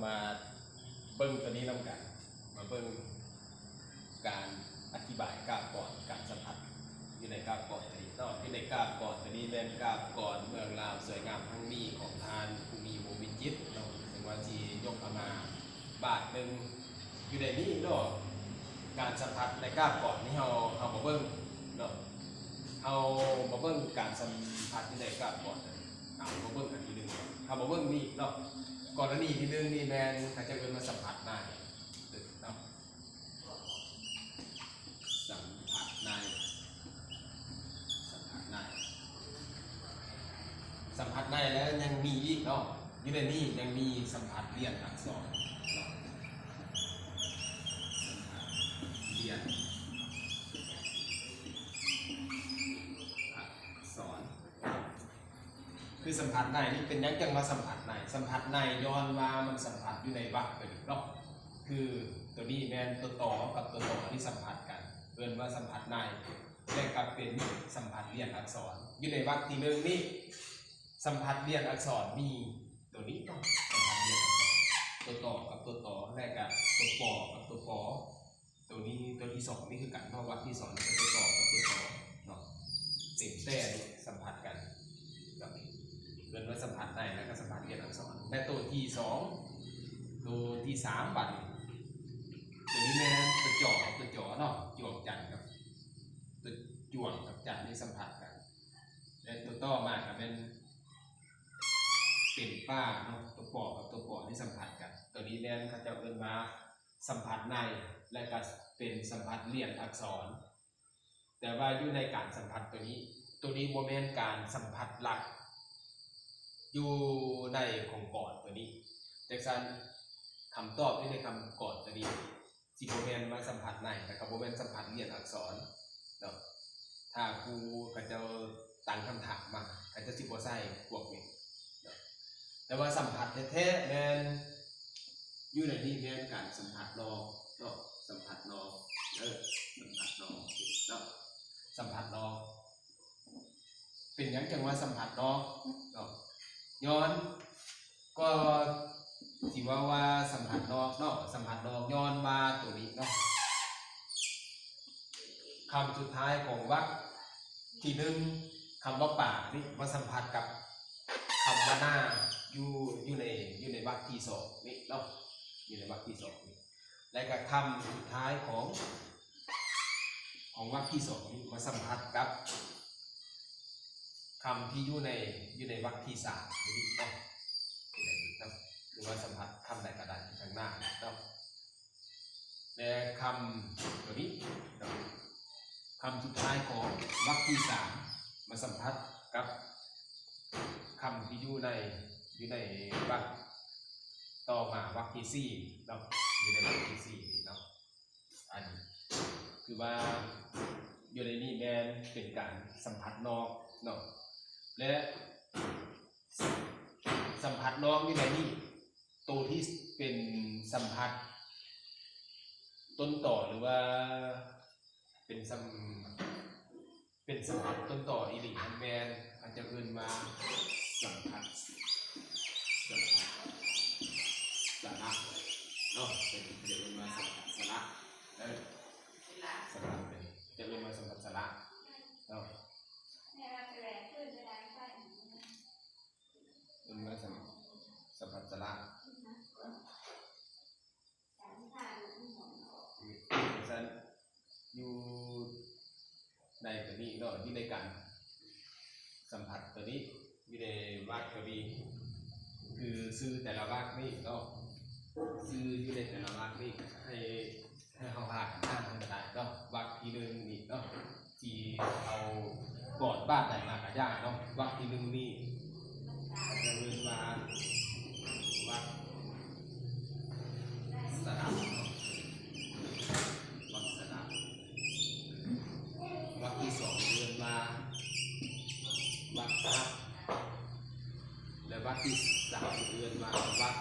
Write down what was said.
ມາເບິ່ງຕົວນີ້ນຳກັນ ມາເບິ່ງການອະທິບາຍກາບກອນ ການສຳຜັດຢູ່ໃນກາບກອນຕົວນີ້ເນາະ. ຢູ່ໃນກາບກອນຕົວນີ້ແມ່ນກາບກອນເມືອງລາວສວຍງາມຮັ່ງມີຂອງທ່ານ ພູມີ ວົງວິຈິດເນາະ, ເຊິ່ງວ່າຊິຍົກເອົາມາບາດໜຶ່ງຢູ່ໃນນີ້ເນາະ. ການສຳຜັດໃນກາບກອນນີ້ເຮົາ ເຮົາມາເບິ່ງເນາະ, ເຮົາມາເບິ່ງການສຳຜັດຢູ່ໃນກາບກອນ. ເຮົາມາເບິ່ງອັນທີໜຶ່ງ ເຮົາມາເບິ່ງນີ້ເນາະ. ກໍລະນີທີໜຶ່ງນີ້ແມ່ນເຂົາເຈົ້າເອີ້ນວ່າສຳຜັດໃນເນາະ, ສຳຜັດໃນ ສຳຜັດໃນ ສຳຜັດໃນ ແລ້ວຍັງມີອີກເນາະ. ຢູ່ໃນນີ້ຍັງມີສຳຜັດລຽນອັກສອນເນາະ, ສຳຜັດລຽນອັກສອນ. ຄືສຳຜັດໃນນີ້ເປັນຫຍັງຈັ່ງວ່າສຳຜັດໃນ? ສຳຜັດໃນຍ້ອນວ່າມັນສຳຜັດຢູ່ໃນວັກຕົວນີ້ເນາະ, ຄືຕົວນີ້ແມ່ນຕົວຕໍກັບຕົວຕໍນີ້ສຳຜັດກັນ ເອີ້ນວ່າສຳຜັດໃນ ແລະກໍເປັນສຳຜັດລຽນອັກສອນ. ຢູ່ໃນວັກທີໜຶ່ງນີ້ ສຳຜັດລຽນອັກສອນມີຕົວນີ້ເນາະ, ສຳຜັດລຽນອັກສອນ ຕົວຕໍກັບຕົວຕໍ ແລະກໍຕົວປໍກັບຕົວປໍ. ຕົວນີ້ ຕົວທີສອງນີ້ຄືກັນເນາະ, ວັກທີສອງນີ້ກໍຕົວຕໍກັບຕົວຕໍເນາະ, ເຕັມແຕ່ສຳຜັດກັນເນາະ, ເອີ້ນວ່າສຳຜັດໃນ ແລະກໍສຳຜັດລຽນອັກສອນ. ແລະຕົວທີສອງ ຕົວທີສາມ ບາດນີ້ ຕົວນີ້ແມ່ນຕົວຈໍກັບຕົວຈໍເນາະ, ຈວງຈັນກັບ ຕົວຈວງກັບຈັນນີ້ສຳຜັດກັນ. ແລະຕົວຕໍ່ມາກໍແມ່ນເປັນປາເນາະ, ຕົວປໍກັບຕົວປໍນີ້ສຳຜັດກັນ. ຕົວນີ້ແມ່ນເຂົາເຈົ້າເອີ້ນວ່າ ສຳຜັດໃນ ແລະກໍເປັນສຳຜັດລຽນອັກສອນ. ແຕ່ວ່າຢູ່ໃນການສຳຜັດຕົວນີ້ ຕົວນີ້ບໍ່ແມ່ນການສຳຜັດຫຼັກຢູ່ໃນຂອງກອນຕົວນີ້. ຈັ່ງຊັ້ນ ຄຳຕອບຢູ່ໃນຄຳກອນຕົວນີ້ ຊິບໍ່ແມ່ນວ່າສຳຜັດໃນ ແລະກໍບໍ່ແມ່ນສຳຜັດລຽນອັກສອນເນາະ. ຖ້າຄູເຂົາເຈົ້າຕັ້ງຄຳຖາມມາ ເຂົາເຈົ້າຊິບໍ່ໃສ່ພວກນີ້ເນາະ. ແຕ່ວ່າສຳຜັດແທ້ໆແມ່ນຢູ່ໃນນີ້ແມ່ນການສຳຜັດນອກເນາະ, ສຳຜັດນອກເດີ ສຳຜັດນອກເນາະ, ສຳຜັດນອກ. ເປັນຫຍັງຈັ່ງວ່າສຳຜັດນອກເນາະ? ຍ້ອນ ກໍຊິເວົ້າວ່າສຳຜັດນອກເນາະ, ສຳຜັດນອກຍ້ອນວ່າຕົວນີ້ເນາະ ຄຳສຸດທ້າຍຂອງວັກທີໜຶ່ງ ຄຳວ່າປານີ້ມາສຳຜັດກັບຄຳວ່າໜ້າ ຢູ່ ຢູ່ໃນ ຢູ່ໃນວັກທີສອງນີ້ເນາະ, ຢູ່ໃນວັກທີສອງນີ້ ແລະກະຄຳສຸດທ້າຍຂອງ ຂອງວັກທີສອງນີ້ມາສຳຜັດກັບ ຄຳທີ່ຢູ່ໃນ ຢູ່ໃນວັກທີສາມນີ້ເນາະ, ຄືວ່າສຳຜັດຄຳໃດກໍໄດ້ຂ້າງໜ້າເນາະ. ແລະຄຳຕົວນີ້ເນາະ ຄຳສຸດທ້າຍຂອງວັກທີສາມມາສຳຜັດກັບຄຳທີ່ຢູ່ໃນ ຢູ່ໃນວັກຕໍ່ມາ ວັກທີສີ່ເນາະ, ຢູ່ໃນວັກທີສີ່ເນາະ. ອັນ ຄືວ່າຢູ່ໃນນີ້ແມ່ນເປັນການສຳຜັດນອກເນາະ ແລະ ສຳຜັດນອກຢູ່ໃນນີ້ ໂຕທີ່ເປັນສຳຜັດຕົ້ນຕໍ ຫຼືວ່າເປັນສຳ ເປັນສຳຜັດຕົ້ນຕໍອີ່ຫຼີນັ້ນແມ່ນ ເຂົາເຈົ້າເອີ້ນວ່າສຳຜັດ ສຳຜັດສະຫຼະເນາະ, ເຂົາເຈົ້າເອີ້ນວ່າສຳຜັດສະຫຼະເດີ, ສຳຜັດເດີ ເຂົາເຈົ້າເອີ້ນວ່າສຳຜັດສະຫຼະເນາະ, ເອີ້ນວ່າສຳ ສຳຜັດສະຫຼະ. ຊັ້ນ ຢູ່ໃນຕົວນີ້ເນາະ ຢູ່ໃນການສຳຜັດຕົວນີ້ ຢູ່ໃນວັກຕົວນີ້ ຄືຊື່ແຕ່ລະວັກນີ້ເນາະ, ຊື່ຢູ່ໃນແຕ່ລະວັກນີ້ ໃຫ້ ໃຫ້ເຮົາຫາກັນອ່ານນຳກັນໄດ້ເນາະ. ວັກທີໜຶ່ງນີ້ເນາະ ທີ່ເອົາກອນບາດໃດມາກະຢ່າເນາະ, ວັກທີໜຶ່ງນີ້ ເຂົາເອີ້ນວ່າວັກສະຫຼະເນາະ, ວັກສະຫຼະ. ວັກທີສອງເອີ້ນວ່າວັກທັບ ແລະ ວັກທີສາມເອີ້ນວ່າວັກ